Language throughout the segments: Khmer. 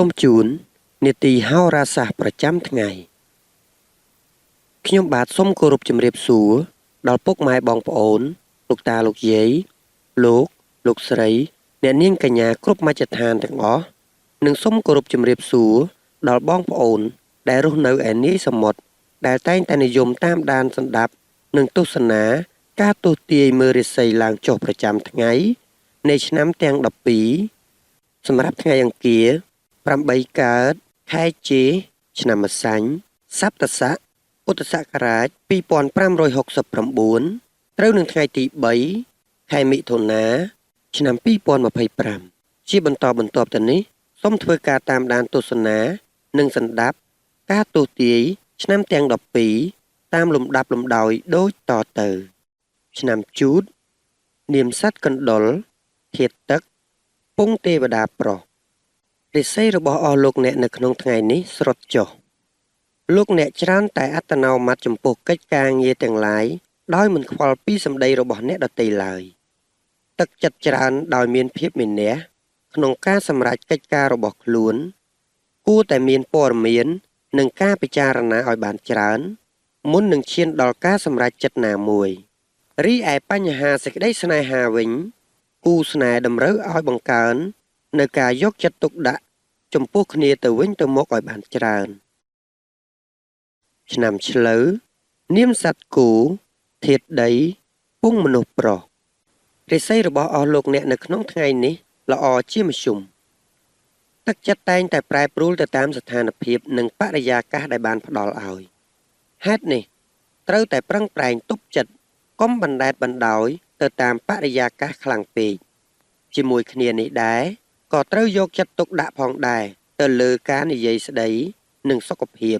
សូមជូននេតិហោរាសាស្ត្រប្រចាំថ្ងៃខ្ញុំបាទសូមគោរពជម្រាបសួរដល់ពុកម៉ែបងប្អូនលោកតាលោកយាយលោកលោកស្រីអ្នកនាងកញ្ញាគ្រប់មជ្ឈដ្ឋានទាំងអស់និងសូមគោរពជម្រាបសួរដល់បងប្អូនដែលរស់នៅឯនាយសមុទ្រដែលតែងតែនិយមតាមដានស្ដាប់និងទស្សនាការទស្សន៍ទាយមើលរាសីឡើងចុះប្រចាំថ្ងៃនៃឆ្នាំទាំង12សម្រាប់ថ្ងៃអង្គារ8កើតខែជេឆ្នាំម្សាញ់សប្តស័កពុទ្ធសករាជ2569ត្រូវនឹងថ្ងៃទី3ខែមិថុនាឆ្នាំ2025ជាបន្តបន្ទាប់ទៅនេះសូមធ្វើការតាមដានទស្សនានិងស្ដាប់ការទស្សន៍ទាយឆ្នាំទាំង12តាមលំដាប់លំដោយដូចតទៅឆ្នាំជូតនាមសត្វកណ្ដុរធាតុទឹកពងទេវតាប្រុសរាសីរបស់អស់លោកអ្នកនៅក្នុងថ្ងៃនេះស្រុតចុះលោកអ្នកច្រើនតែអត្តនោម័តចំពោះកិច្ចការងារទាំងឡាយដោយមិនខ្វល់ពីសម្ដីរបស់អ្នកដទៃឡើយទឹកចិត្តច្រើនដោយមានភាពមានះក្នុងការសម្រេចកិច្ចការរបស់ខ្លួនគួរតែមានព័ត៌មាននិងការពិចារណាឲ្យបានច្រើនមុននឹងឈានដល់ការសម្រេចចិត្តណាមួយរីឯបញ្ហាសេចក្តីស្នេហាវិញគូស្នេហ៍តម្រូវឲ្យបង្កើននៅការយកចិត្តទុកដាក់ចំពោះគ្នាទៅវិញទៅមកឲ្យបានច្រើនឆ្នាំឆ្លូវនាមសត្វគោធាតុដីពងមនុស្សប្រុសរាសីរបស់អស់លោកអ្នកនៅក្នុងថ្ងៃនេះល្អជាមធ្យមទឹកចិត្តតែងតែប្រែប្រួលទៅតាមស្ថានភាពនិងបរិយាកាសដែលបានផ្ដល់ឲ្យហេតុនេះត្រូវតែប្រឹងប្រែងទប់ចិត្តកុំបណ្ដែតបណ្ដោយទៅតាមបរិយាកាសខ្លាំងពេកជាមួយគ្នានេះដែរក៏ត្រូវយកចិត្តទុកដាក់ផងដែរទៅលើការនិយាយស្ដីនិងសុខភាព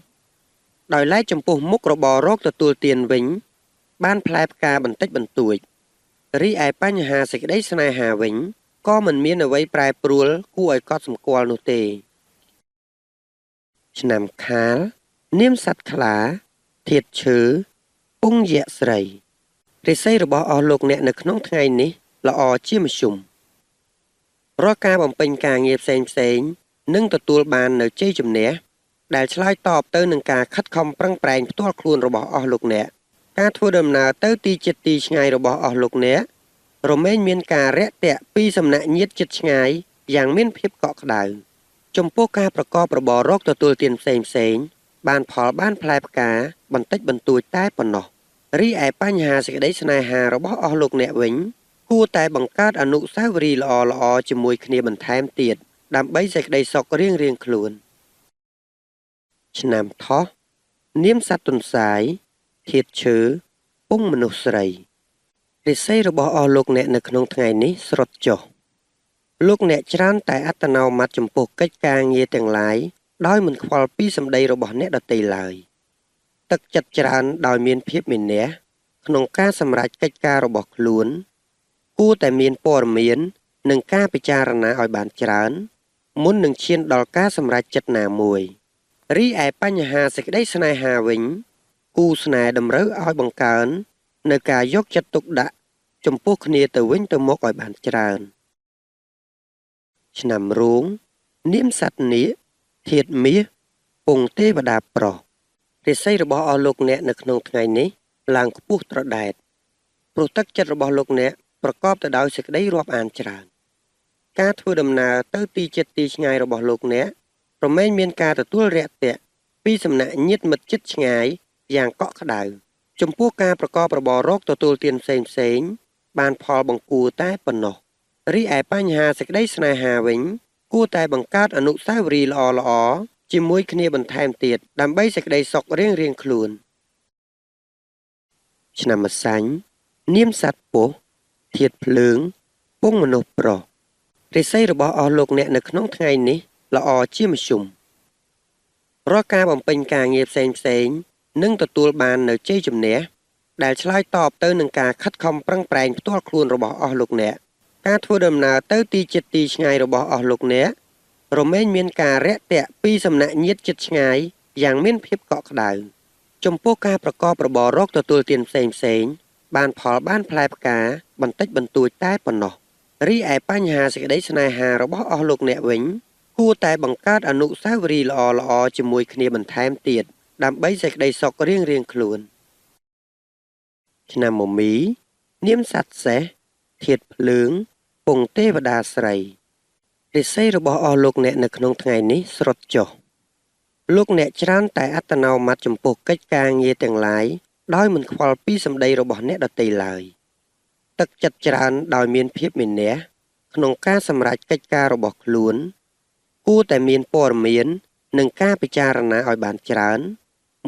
ដោយឡែកចំពោះមុខរបររកទទួលទានវិញបានផ្លែផ្កាបន្តិចបន្តួចរីឯបញ្ហាសេចក្តីស្នេហាវិញក៏មិនមានអ្វីប្រែប្រួលគួរឲ្យកត់សម្គាល់នោះទេឆ្នាំខាលនាមសត្វខ្លាធាតុឈើពងយក្សស្រីរាសីរបស់អស់លោកអ្នកនៅក្នុងថ្ងៃនេះល្អជាមធ្យមរាល់ការបំពេញការងារផ្សេងៗនិងទទួលបាននៅជ័យជំនះដែលឆ្លើយតបទៅនឹងការខិតខំប្រឹងប្រែងផ្ទាល់ខ្លួនរបស់អស់លោកអ្នកការធ្វើដំណើរទៅទីជិតទីឆ្ងាយរបស់អស់លោកអ្នករមែងមានការរាក់ទាក់ពីសំណាក់ញាតិជិតឆ្ងាយយ៉ាងមានភាពកក់ក្ដៅចំពោះការប្រកបរបររកទទួលទានផ្សេងៗបានផលបានផ្លែផ្កាបន្តិចបន្តួចតែប៉ុណ្ណោះរីឯបញ្ហាសេចក្តីស្នេហារបស់អស់លោកអ្នកវិញគួរតែបង្កើតអនុស្សាវរីយ៍ល្អៗជាមួយគ្នាបន្ថែមទៀតដើម្បីសេចក្តីសុខរៀងៗខ្លួនឆ្នាំថោះនាមសត្វទន្សាយធាតុឈើពងមនុស្សស្រីរាសីរបស់អស់លោកអ្នកនៅក្នុងថ្ងៃនេះស្រុតចុះលោកអ្នកច្រើនតែអត្តនោម័តចំពោះកិច្ចការងារទាំងឡាយដោយមិនខ្វល់ពីសម្ដីរបស់អ្នកដទៃឡើយទឹកចិត្តច្រើនដោយមានភាពមានះក្នុងការសម្រេចកិច្ចការរបស់ខ្លួនគួរតែមានព័ត៌មាននិងការពិចារណាឲ្យបានច្រើនមុននឹងឈានដល់ការសម្រេចចិត្តណាមួយរីឯបញ្ហាសេចក្តីស្នេហាវិញគូស្នេហ៍តម្រូវឲ្យបង្កើននៅការយកចិត្តទុកដាក់ចំពោះគ្នាទៅវិញទៅមកឲ្យបានច្រើនឆ្នាំរោងនាមសត្វនាគធាតុមាសពងទេវតាប្រុសរាសីរបស់អស់លោកអ្នកនៅក្នុងថ្ងៃនេះឡើងខ្ពស់ត្រដែតព្រោះទឹកចិត្តរបស់លោកអ្នកប្រកបទៅដោយសេចក្តីរាប់អានច្រើនការធ្វើដំណើរទៅទីជិតទីឆ្ងាយរបស់លោកអ្នករមែងមានការទទួលរាក់ទាក់ពីសំណាក់ញាតិមិត្តជិតឆ្ងាយយ៉ាងកក់ក្ដៅចំពោះការប្រកបរបររកទទួលទានផ្សេងៗបានផលបង្គួរតែប៉ុណ្ណោះរីឯបញ្ហាសេចក្តីស្នេហាវិញគួរតែបង្កើតអនុស្សាវរីយ៍ល្អៗជាមួយគ្នាបន្ថែមទៀតដើម្បីសេចក្តីសុខរៀងៗខ្លួនឆ្នាំម្សាញ់នាមសត្វពស់ធាតុភ្លើងពងមនុស្សប្រុសរាសីរបស់អស់លោកអ្នកនៅក្នុងថ្ងៃនេះល្អជាមធ្យមរាល់ការបំពេញការងារផ្សេងៗនិងទទួលបាននៅជ័យជំនះដែលឆ្លើយតបទៅនឹងការខិតខំប្រឹងប្រែងផ្ទាល់ខ្លួនរបស់អស់លោកអ្នកការធ្វើដំណើរទៅទីជិតទីឆ្ងាយរបស់អស់លោកអ្នករមែងមានការរាក់ទាក់ពីសំណាក់ញាតិជិតឆ្ងាយយ៉ាងមានភាពកក់ក្ដៅចំពោះការប្រកបរបររកទទួលទានផ្សេងៗបានផលបានផ្លែផ្កាបន្តិចបន្តួចតែប៉ុណ្ណោះរីឯបញ្ហាសេចក្តីស្នេហារបស់អស់លោកអ្នកវិញ គួរតែបង្កើតអនុស្សាវរីយ៍ល្អៗជាមួយគ្នាបន្ថែមទៀតដើម្បីសេចក្តីសុខរៀងៗខ្លួនឆ្នាំមមីនាមសត្វសេះធាតុភ្លើងពងទេវតាស្រីរិស័យរបស់អស់លោកអ្នកនៅក្នុងថ្ងៃនេះស្រុតចុះលោកអ្នកច្រើនតែអត្តនោម័តចំពោះកិច្ចការងារទាំងឡាយដោយមិនខ្វល់ពីសម្ដីរបស់អ្នកដទៃឡើយទឹកចិត្តច្រើនដោយមានភាពមានះក្នុងការសម្រេចកិច្ចការរបស់ខ្លួនគួរតែមានព័ត៌មាននិងការពិចារណាឲ្យបានច្រើន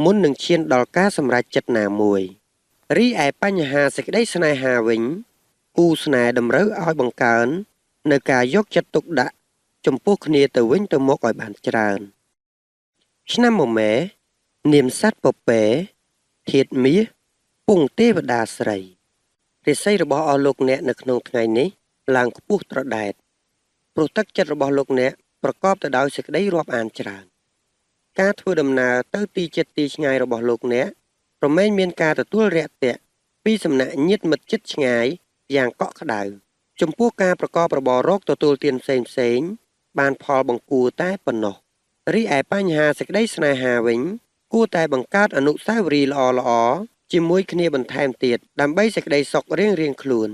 មុននឹងឈានដល់ការសម្រេចចិត្តណាមួយរីឯបញ្ហាសេចក្តីស្នេហាវិញគូស្នេហ៍តម្រូវឲ្យបង្កើននៅការយកចិត្តទុកដាក់ចំពោះគ្នាទៅវិញទៅមកឲ្យបានច្រើនឆ្នាំមមែនាមសត្វពពែធាតុមាសពងទេវតាស្រីរិស័យរបស់អស់លោកអ្នកនៅក្នុងថ្ងៃនេះឡើងខ្ពស់ត្រដែតព្រោះទឹកចិត្តរបស់លោកអ្នកប្រកបទៅដោយសេចក្តីរាប់អានច្រើនការធ្វើដំណើរទៅទីជិតទីឆ្ងាយរបស់លោកអ្នកប្រមែងមានការទទួលរាក់ទាក់ពីសំណាក់ញាតិមិត្តជិតឆ្ងាយយ៉ាងកក់ក្ដៅចំពោះការប្រកបរបររកទទួលទានផ្សេងៗបានផលបង្គួរតែប៉ុណ្ណោះរីឯបញ្ហាសេចក្តីស្នេហាវិញគួរតែបង្កើតអនុស្សាវរីយ៍ល្អៗជាមួយគ្នាបន្ថែមទៀតដើម្បីសេចក្តីសុខរៀងៗខ្លួន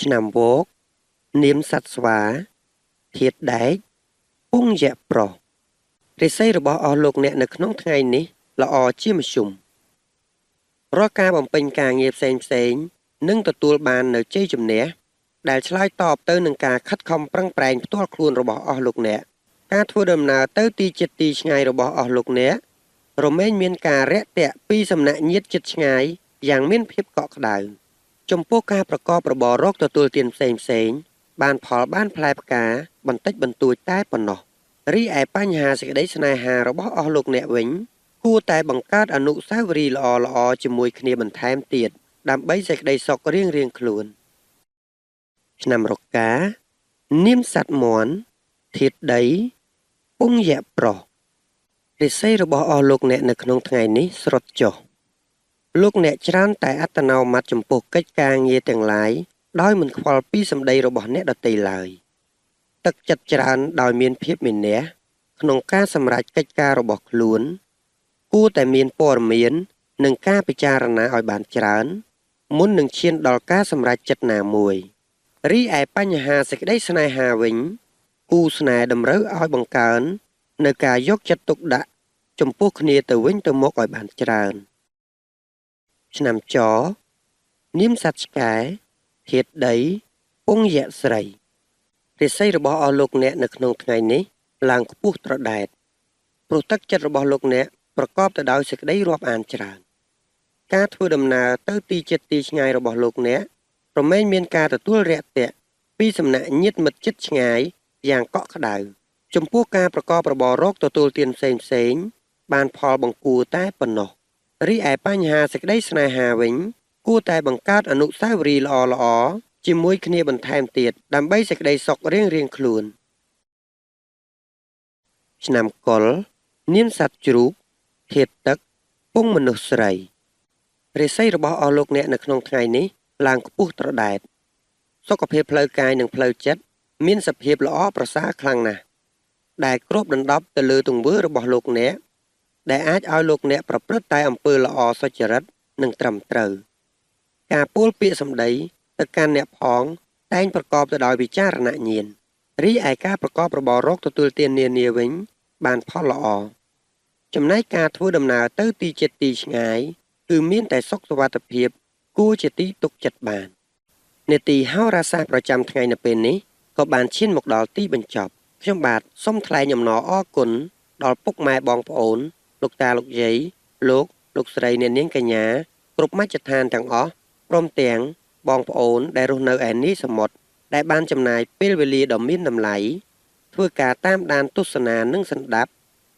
ឆ្នាំវកនាមសត្វស្វាធាតុដែកពងយៈប្រុសរិស័យរបស់អស់លោកអ្នកនៅក្នុងថ្ងៃនេះល្អជាមធ្យមរាល់ការបំពេញការងារផ្សេងៗនឹងទទួលបាននៅជ័យជំនះដែលឆ្លើយតបទៅនឹងការខិតខំប្រឹងប្រែងផ្ទាល់ខ្លួនរបស់អស់លោកអ្នកការធ្វើដំណើរទៅទីជិតទីឆ្ងាយរបស់អស់លោកអ្នករមែងមានការរាក់ទាក់ពីសំណាក់ញាតិជិតឆ្ងាយយ៉ាងមានភាពកក់ក្ដៅចំពោះការប្រកបរបររកទទួលទានផ្សេងៗបានផលបានផ្លែផ្កាបន្តិចបន្តួចតែប៉ុណ្ណោះរីឯបញ្ហាសេចក្តីស្នេហារបស់អស់លោកអ្នកវិញគួរតែបង្កើតអនុស្សាវរីយ៍ល្អៗជាមួយគ្នាបន្ថែមទៀតដើម្បីសេចក្តីសុខរៀងៗខ្លួនឆ្នាំរកានាមសត្វមាន់ធាតុដីពងយៈប្រុសរិស័យរបស់អស់លោកអ្នកនៅក្នុងថ្ងៃនេះស្រុតចុះលោកអ្នកច្រើនតែអត្តនោម័តចំពោះកិច្ចការងារទាំងឡាយដោយមិនខ្វល់ពីសម្ដីរបស់អ្នកដទៃឡើយទឹកចិត្តច្រើនដោយមានភាពមានះក្នុងការសម្រេចកិច្ចការរបស់ខ្លួនគួរតែមានព័ត៌មាននិងការពិចារណាឲ្យបានច្រើនមុននឹងឈានដល់ការសម្រេចចិត្តណាមួយរីឯបញ្ហាសេចក្តីស្នេហាវិញគូស្នេហ៍តម្រូវឲ្យបង្កើននៅការយកចិត្តទុកដាក់ចំពោះគ្នាទៅវិញទៅមកឲ្យបានច្រើនឆ្នាំចនាមសត្វឆ្កែធាតុដីពងយៈស្រីរិស័យរបស់អស់លោកអ្នកនៅក្នុងថ្ងៃនេះឡើងខ្ពស់ត្រដែតព្រោះទឹកចិត្តរបស់លោកអ្នកប្រកបទៅដោយសេចក្តីរាប់អានច្រើនការធ្វើដំណើរទៅទីជិតទីឆ្ងាយរបស់លោកអ្នកប្រមែងមានការទទួលរាក់ទាក់ពីសំណាក់ញាតិមិត្តជិតឆ្ងាយយ៉ាងកក់ក្ដៅចំពោះការប្រកបរបររកទទួលទានផ្សេងៗបានផលបង្គួរតែប៉ុណ្ណោះរីឯបញ្ហាសេចក្តីស្នេហាវិញគួរតែបង្កើតអនុស្សាវរីយ៍ល្អៗជាមួយគ្នាបន្ថែមទៀតដើម្បីសេចក្តីសុខរៀងៗខ្លួនឆ្នាំកុលនាមសត្វជ្រូកធាតុទឹកពងមនុស្សស្រីរិស័យរបស់អស់លោកអ្នកនៅក្នុងថ្ងៃនេះឡើងខ្ពស់ត្រដែតសុខភាពផ្លូវកាយនិងផ្លូវចិត្តមានសភាពល្អប្រសើរខ្លាំងណាស់ដែលគ្របដណ្ដប់ទៅលើទង្វើរបស់លោកអ្នកដែលអាចឲ្យលោកអ្នកប្រព្រឹត្តតែអំពើល្អសុចរិតនិងត្រឹមត្រូវការពោលពាក្យសម្ដីទៅកាន់អ្នកផងតែងប្រកបទៅដោយវិចារណញ្ញាណរីឯការប្រកបរបររកទទួលទាននានាវិញបានផលល្អចំណែកការធ្វើដំណើរទៅទីជិតទីឆ្ងាយគឺមានតែសុខសុវត្ថិភាពគួរជាទីទុកចិត្តបាននេតិហោរាសាស្ត្រប្រចាំថ្ងៃនៅពេលនេះក៏បានឈានមកដល់ទីបញ្ចប់ខ្ញុំបាទសូមថ្លែងអំណរអគុណដល់ពុកម៉ែបងប្អូនលោកតាលោកយាយលោកលោកស្រីអ្នកនាងកញ្ញាគ្រប់មជ្ឈដ្ឋានទាំងអស់ព្រមទាំងបងប្អូនដែលរស់នៅឯនេះសមុទ្រដែលបានចំណាយពេលវេលាដ៏មានតម្លៃធ្វើការតាមដានទស្សនានិងស្ដាប់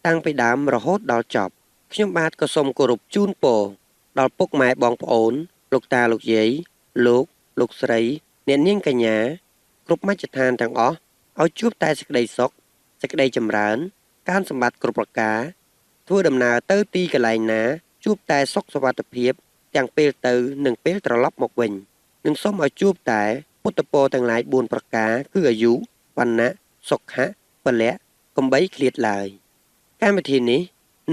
តាំងពីដើមរហូតដល់ចប់ខ្ញុំបាទក៏សូមគោរពជូនពរដល់ពុកម៉ែបងប្អូនលោកតាលោកយាយលោកលោកស្រីអ្នកនាងកញ្ញាគ្រប់មជ្ឈដ្ឋានទាំងអស់ឲ្យជួបតែសេចក្តីសុខសេចក្តីចម្រើនការសម្បត្តិគ្រប់ប្រការធ្វើដំណើរទៅទីកន្លែងណាជួបតែសុខសុវត្ថិភាពទាំងពេលទៅនិងពេលត្រឡប់មកវិញនិងសូមឲ្យជួបតែពុទ្ធពរទាំងឡាយ4ប្រការគឺអាយុវណ្ណៈសុខៈ ពលៈកំបីឃ្លាតឡើយកម្មវិធីនេះ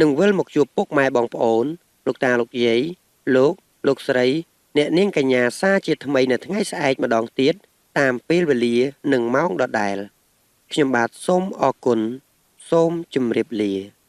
នឹងវិលមកជួបពុកម៉ែបងប្អូនលោកតាលោកយាយលោកលោកស្រីអ្នកនាងកញ្ញាសាជាថ្មីនៅថ្ងៃស្អែកម្ដងទៀតតាមពេលវេលានិងម៉ោងដដែលខ្ញុំបាទសូមអរគុណសូមជម្រាបលា។